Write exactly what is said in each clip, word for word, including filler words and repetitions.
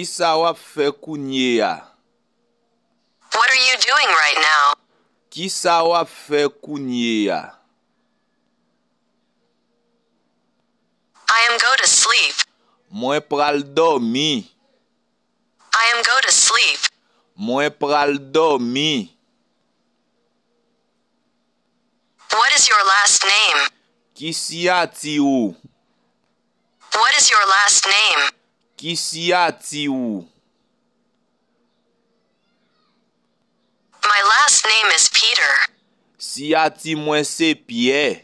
Kisa w ap fè kounye a? What are you doing right now? Kisa w ap fè kounye a? I am go to sleep. Mwen pral dòmi. I am go to sleep. Mwen pral dòmi. What is your last name? Ki siyati ou? What is your last name? Ki siyati ou? My last name is Peter. Siyati mwen se Pyè.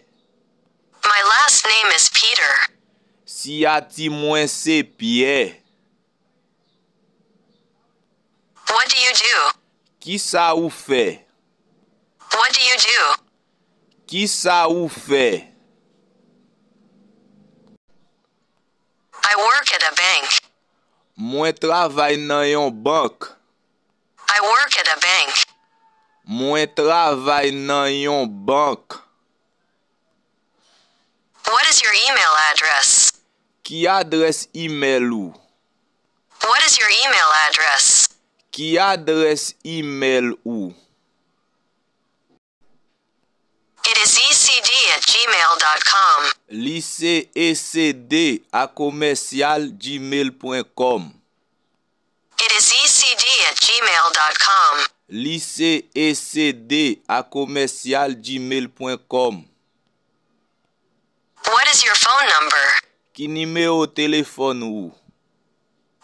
My last name is Peter. Siyati mwen se Pyè. What do you do? Kisa ou fè? What do you do? Kisa ou fè? I work at a bank. Mwen travay nan yon bank. I work at a bank. Mwen travay nan yon bank. What is your email address? Ki adrès imèl ou? What is your email address? Ki adrès imèl ou? It is E C D at gmail dot com. Li se E C D a commercial gmail point com. It is E C D at gmail dot com. Li se E C D a commercial gmail point com. What is your phone number? Ki nimewo telefòn ou?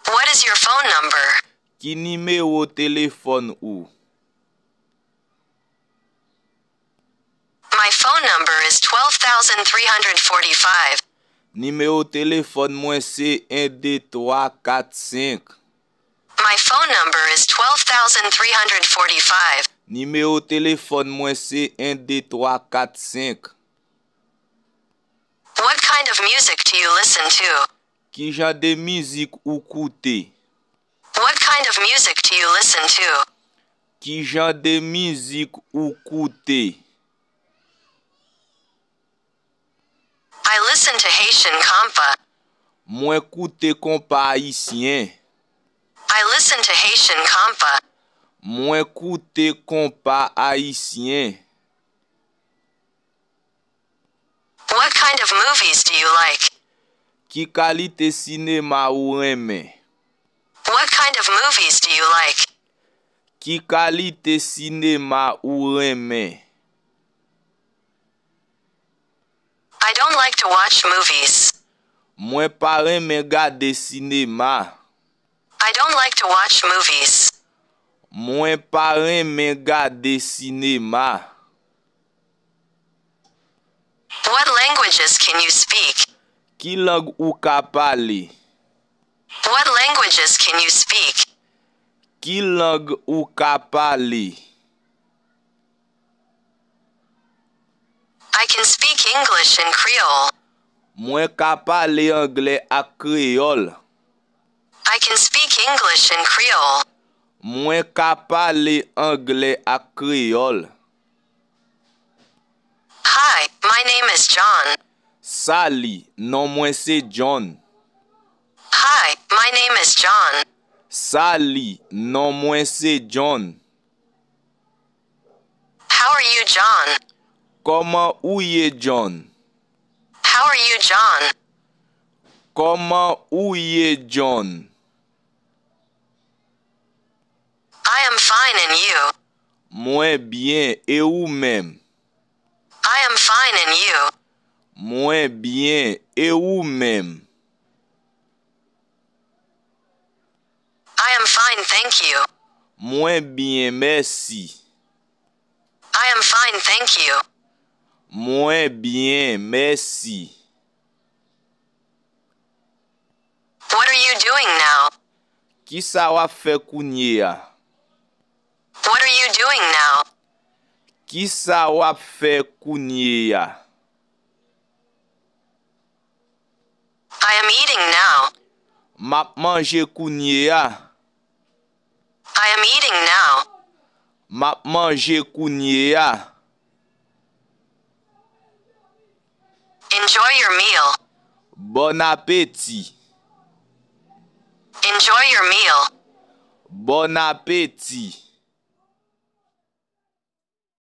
What is your phone number? Ki nimewo telefòn ou? My phone number is twelve thousand three hundred forty-five. Nimewo telefòn mwen se en de twa kat senk. My phone number is twelve thousand three hundred forty-five. Nimewo telefòn mwen se en de twa kat senk. What kind of music do you listen to? Ki jan de mizik ou koute? What kind of music do you listen to? Ki jan de mizik ou koute? I listen to Haitian compa. Mwen koute konpa ayisyen. I listen to Haitian compa. Mwen koute konpa ayisyen. What kind of movies do you like? Ki kalite sinema ou renmen? What kind of movies do you like? Ki kalite sinema ou renmen? I don't like to watch movies. Mwen pa renmen gade sinema. I don't like to watch movies. Mwen pa renmen gade sinema. What languages can you speak? Ki lang ou ka pale? What languages can you speak? Ki lang ou ka pale? I can speak English and Creole. Mwen ka pale anglè ak kreyòl. I can speak English and Creole. Mwen ka pale anglè ak kreyòl. Hi, my name is John. Sali, non mwen se John. Hi, my name is John. Sali, non mwen se John. How are you, John? Kòman ou ye, John? How are you, John? Kòman ou ye, John? I am fine, and you? Mwen byen, e ou menm? I am fine, and you? Mwen byen, e ou menm? I am fine, thank you. Mwen byen, mèsi. I am fine, thank you. Mwen byen, mèsi. What are you doing now? Kisa w ap fè kounye a? What are you doing now? Kisa w ap fè kounye a? I am eating now. M ap manje kounye a. I am eating now. M ap manje kounye a. Enjoy your meal. Bòn apeti. Enjoy your meal. Bòn apeti.